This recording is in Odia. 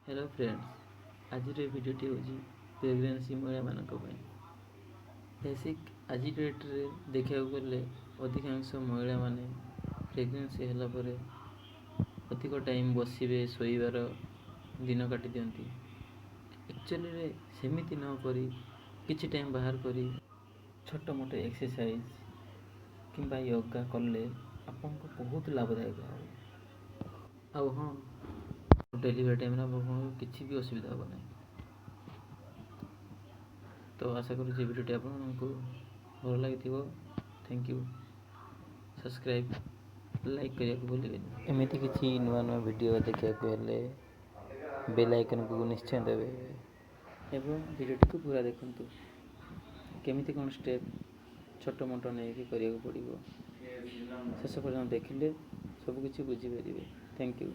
ହ୍ୟାଲୋ ଫ୍ରେଣ୍ଡସ୍, ଆଜିର ଏ ଭିଡ଼ିଓଟି ହେଉଛି ପ୍ରେଗନେନ୍ସି ମହିଳାମାନଙ୍କ ପାଇଁ। ବେସିକ୍ ଆଜି ଡେଟ୍ରେ ଦେଖିବାକୁ ଗଲେ ଅଧିକାଂଶ ମହିଳାମାନେ ପ୍ରେଗନେନ୍ସି ହେଲା ପରେ ଅଧିକ ଟାଇମ୍ ବସିବେ, ଶୋଇବାର ଦିନ କାଟି ଦିଅନ୍ତି। ଆକ୍ଚୁଆଲିରେ ସେମିତି ନ କରି କିଛି ଟାଇମ୍ ବାହାର କରି ଛୋଟ ମୋଟ ଏକ୍ସରସାଇଜ୍ କିମ୍ବା ୟୋଗା କଲେ ଆପଣଙ୍କୁ ବହୁତ ଲାଭଦାୟକ ହେବ। ଆଉ ହଁ, ଡେଲିଭରି ଟାଇମ୍ରେ ଆପଣଙ୍କୁ କିଛି ବି ଅସୁବିଧା ହେବ ନାହିଁ। ତ ଆଶା କରୁଛି ଏ ଭିଡ଼ିଓଟି ଆପଣଙ୍କୁ ଭଲ ଲାଗିଥିବ। Thank you. Subscribe, like କରିବାକୁ ଭୁଲିବେନି। ଏମିତି କିଛି ନୂଆ ନୂଆ ଭିଡ଼ିଓ ଦେଖିବାକୁ ହେଲେ ବେଲ୍ ଆଇକନ୍କୁ ନିଶ୍ଚୟ ଦେବେ ଏବଂ ଭିଡ଼ିଓଟିକୁ ପୁରା ଦେଖନ୍ତୁ। କେମିତି କ'ଣ ଷ୍ଟେପ୍ ଛୋଟ ମୋଟ ନେଇକି କରିବାକୁ ପଡ଼ିବ, ଶେଷ ପର୍ଯ୍ୟନ୍ତ ଦେଖିଲେ ସବୁକିଛି ବୁଝିପାରିବେ। Thank you.